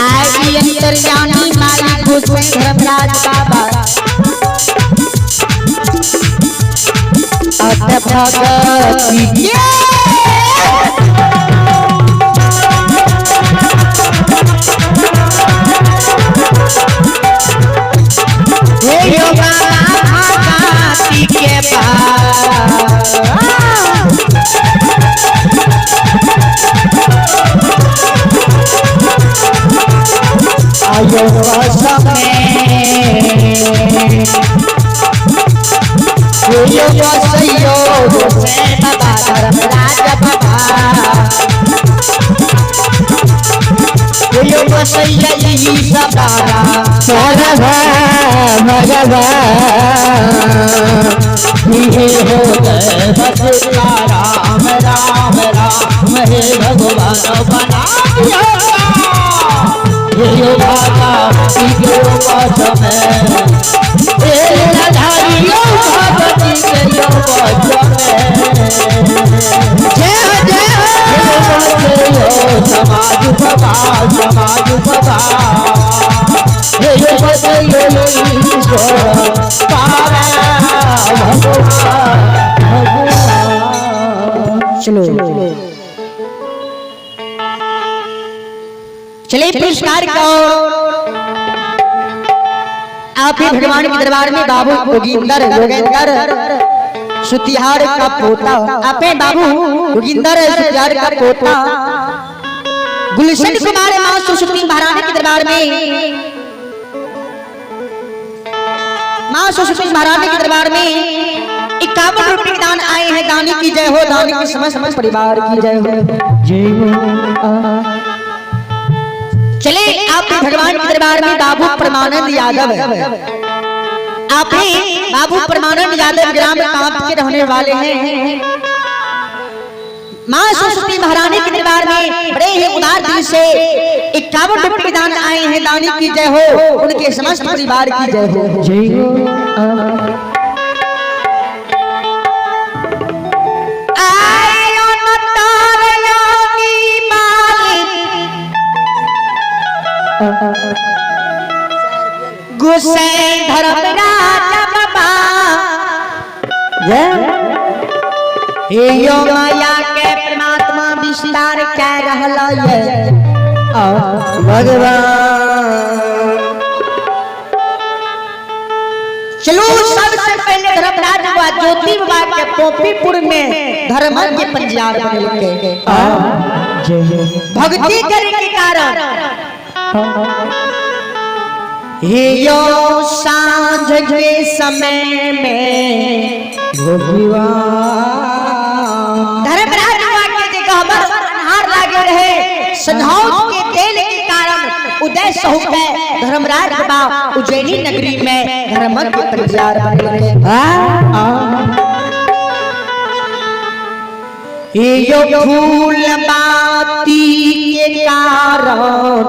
आई अंतर्यामी मालिक गोसाई धर्मराज बाबा अत भगति हे यो बाबा भगति के पास। आयो समय यो सयो गोसाई बाबा धर्मराज बाबा यो बसैया ईसा बाबा राम राम राम हे भगवान बना दिया हे बाबा के वश में हे राधारियो भगवती के वश में जय हो जय हो। समाज बाबा समाज बाबा हे ईश्वर बाबा भगवान भगवान। चलो चलिए पुरस्कार का आप ही भगवान के दरबार में बाबू योगिंदर योगेंद्र सुतिहार का पोता आपे बाबू योगिंदर सुतिहार का पोता गुलशन कुमार मां सरस्वती महारानी के दरबार में मां सरस्वती महारानी के दरबार में 51 रुपए के दान आए हैं। दानी की जय हो, दानी के समस्त परिवार की जय हो। चले आप भी भगवान के दरबार में बाबू परमानंद यादव, आप ही बाबू परमानंद यादव ग्राम कांप के रहने वाले हैं। माँ सरस्वती महारानी के दरबार में बड़े ही उदार दिल से 51 रुपए के दान आए हैं। दानी की जय हो, उनके समस्त परिवार की जय हो। आयो न तारयानी मालिक गुसैन धर्मराज बाबा हे यो माया के परमात्मा विस्तार कह रहल ये भगवान। चलो सबसे पहले धर्मराज बाबा ज्योति बाबा के पोपीपुर में धर्म के पंजाब के भक्ति करे के कारण हे यो सांझ के समय में धर्मराज बाबा के जगह पर अन्हार लागे रहे, सझाव के तेल के कारण उदय सहु के धर्मराज बाबा उज्जैनी नगरी में धर्म के प्रचार बने। यो फूल बाती के कारण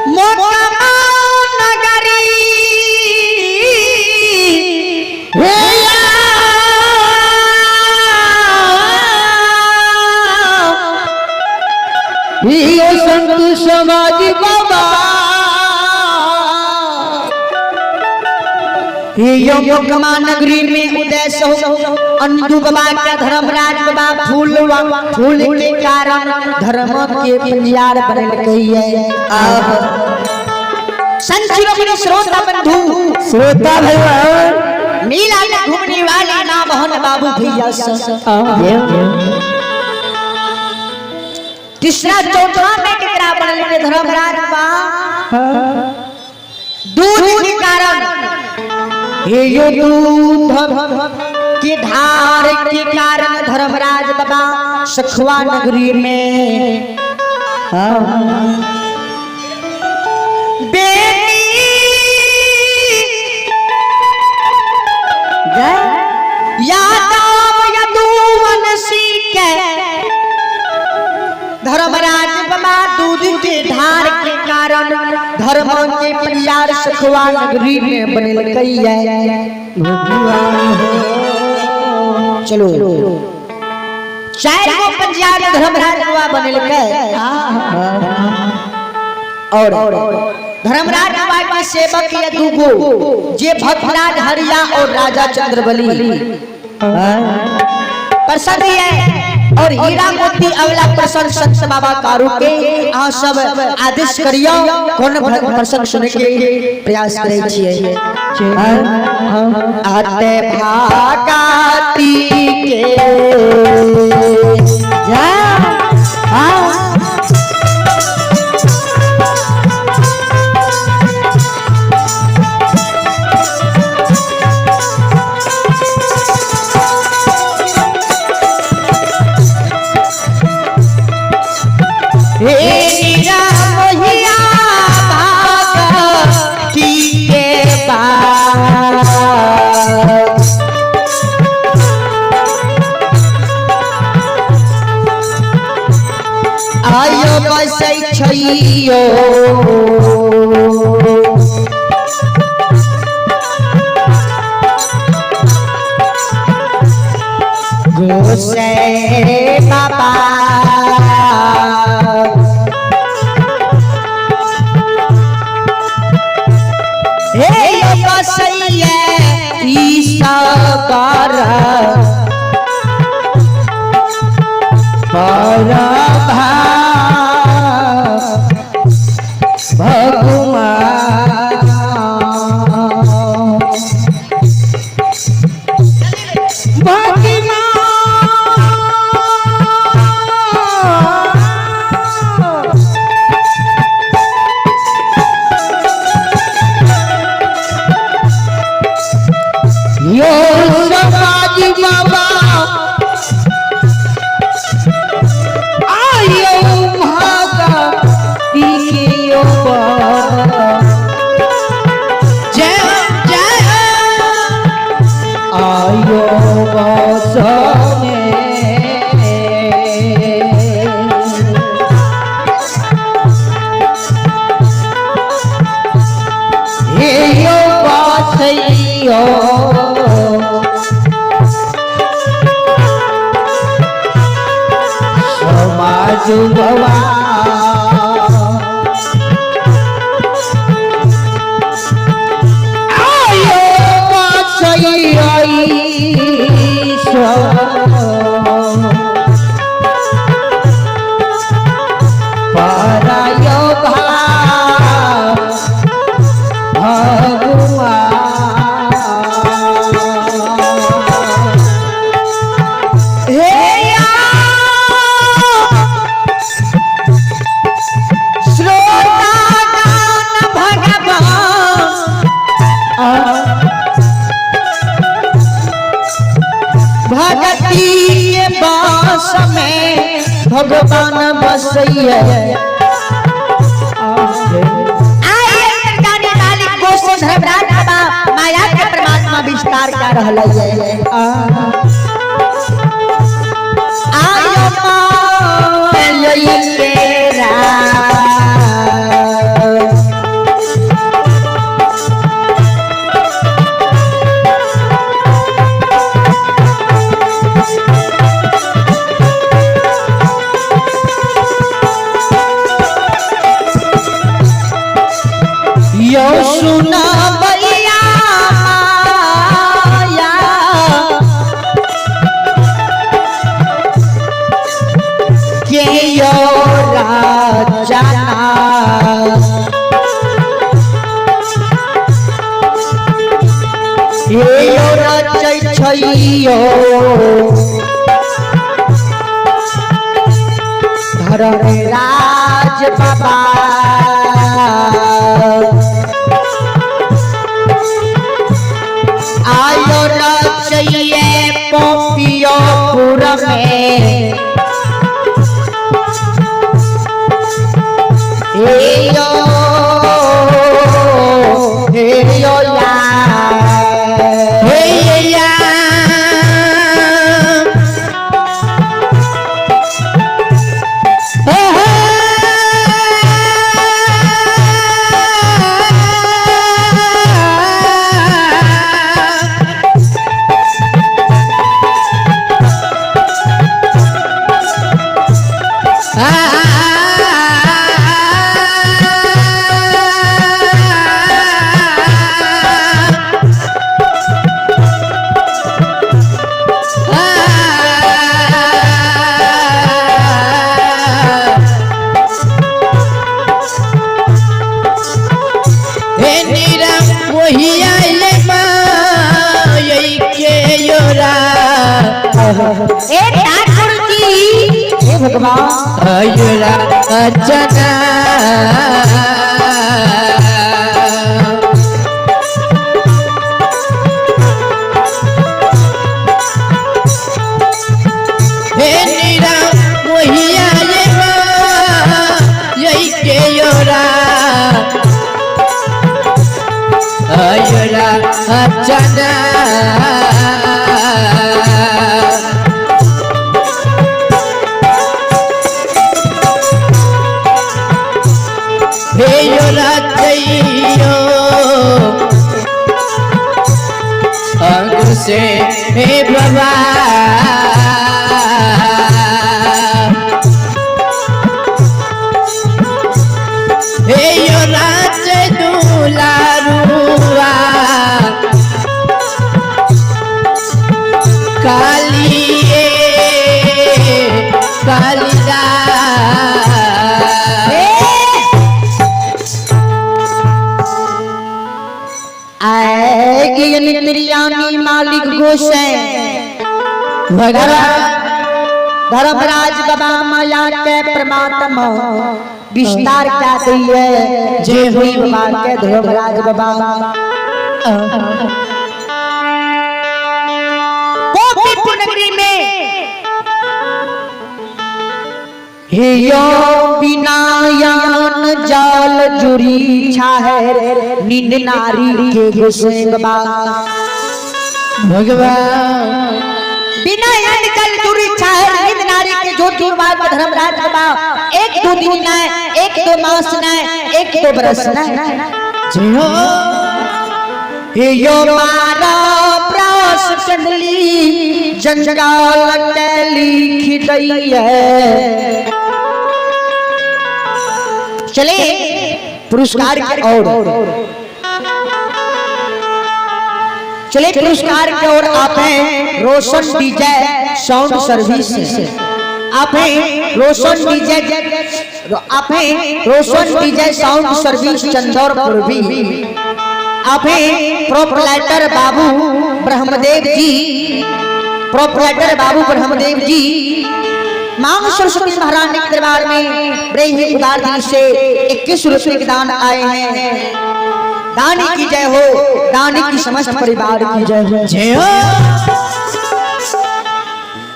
मोकमा नगरी यो संत समाज बाबा यो मोकमा नगरी में उदय सहु अंधु बाबा का धर्मराज बाबा फूल फूल के कारण धर्म के पंजार बन गई है। अब संत शिरोमणि श्रोता बंधु श्रोता भगवान मेला में घूमने वाले नामोहन बाबू भैया तीसरा चौथा में केकरा बनल के धर्मराज बा दूध के कारण हे यो दूध के धार के कारण धर्मराज बाबा सखुआ नगरी में बेटी कारण धर्म के परियार सखुआ नगरी में बनेलकै चलो चार गो पंजियार धर्मराज बाबा बनेलकै और धर्मराज बाबा के सेवक ये दूगो जे भक्तराज हरिया और राजा चंद्रबली प्रसन्न है और हीरा मोती अवला प्रसन्न संत बाबा कारू के अहाँ सब आदेश करियो कोन प्रसंग सुने के प्रयास करे छियै। आते भागाती के जा हे नीरा मोहिया भागती के पास आयो बसै छैयो गोसै बाबा हे यो बसैया ईश्वर भगवान भगवान यो समाज बाबा आयो भागा के यो जय जय आयो बस में हे यो बसैयो समाज बाबा आयो बसैयो परायो भगवान हे या श्रोता गान भगवान भगती के बास में भगवान बसैया आए अंतर्जानी मालिक गोसो धर्मराज बाबा माया के परमात्मा विस्तार कर रहलै है। आयो मायई केरा यो सुना बलिया माया के यो राजा हे यो रचै छैयो धर्म राज बाबा आयो रचैये पोपियोपुर में हे यो हे यो या हे या हे हे। मोहिया ये माई के योरा ए ठाकुर जी, हे भगवान। अयोरा अजना। हे नीरा मोहिया ये माई के योरा अयोरा अजना। हे योरा जइयो अंग से हे बाबा। हे योरा जय दुलारुआ काली कालिदा। आए मालिक गोसाई भगवान धर्मराज बाबा माया के परमात्मा विस्तार क्या दिए जय हुई बाबा के धर्मराज बाबा। गोपीपुर नगरी में हे यो बिनायन जाल जुरी छाहर नींद नारी के गोसाई बाबा। भगवान बिना जल जुरी छाहर नींद नारी के ज्योति बाद धर्मराज बाबा एक दो दिन ना, एक दो मास ना, एक दो बरस ना। जय हो। हे यो मारा प्रास चंडली जंजाल के लिख दई है। चले पुरस्कार के और चले पुरस्कार के और आप हैं रोशन डीजे साउंड सर्विस, आप हैं रोशन डीजे, आप हैं Roshan DJ sound service Chandaur पूर्वी, आप हैं प्रोपराइटर बाबू ब्रह्मदेव जी, प्रोपराइटर बाबू ब्रह्मदेव जी। मांग सरस्वती महारानी के दरबार में बड़े ही उदार दिल से 21 रुपये के दान आए हैं। दानी की जय हो, दानी की समस्त परिवार की जय हो। जय हो।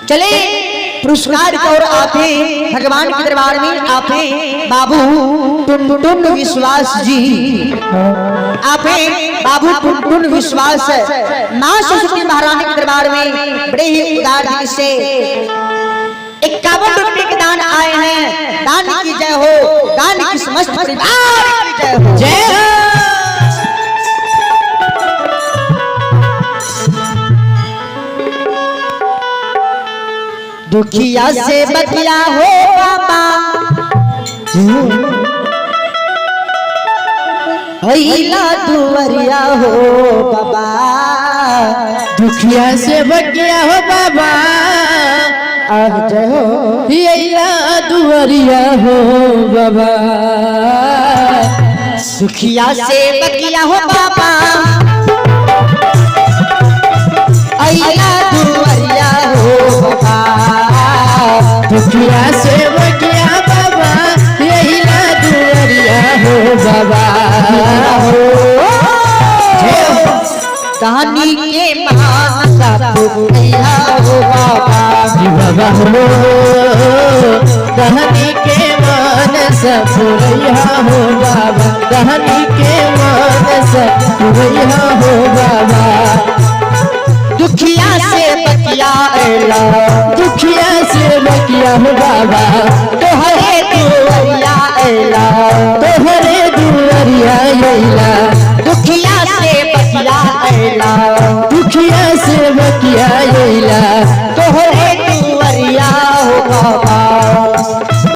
चले पुरस्कार की ओर आप हैं भगवान के दरबार में आप हैं बाबू टुनटुन विश्वास जी, आप हैं बाबू टुनटुन विश्वास। मां सरस्वती महारानी के दरबार में बड़े ही उदार दिल से 51 रुपये के दान आए हैं। दान की जय हो, दान की समस्त परिवार की जय हो। जय हो। दुखिया से बतिया हो बाबा, हैला दुवरिया हो बाबा, दुखिया से बतिया हो बाबा, आह जय हो। हैला दुवरिया हो बाबा, दुखिया से बतिया हो बाबा, हैला दुवरिया हो बाबा, दुखिया से बतिया बाबा, हैला दुवरिया हो बाबा। कहानी के महान सापुरिया हो बाबा, जी बाबा हो, कहानी के मान सपुरैया हो बाबा, कहानी के मान सपुरैया हो बाबा। दुखिया से बतिया एला, दुखिया से बतिया हो बाबा, तोहरे दुवरिया एला, तोहरे दुवरिया एला, दुखिया से बतिया एला, दुखिया से बतिया एला।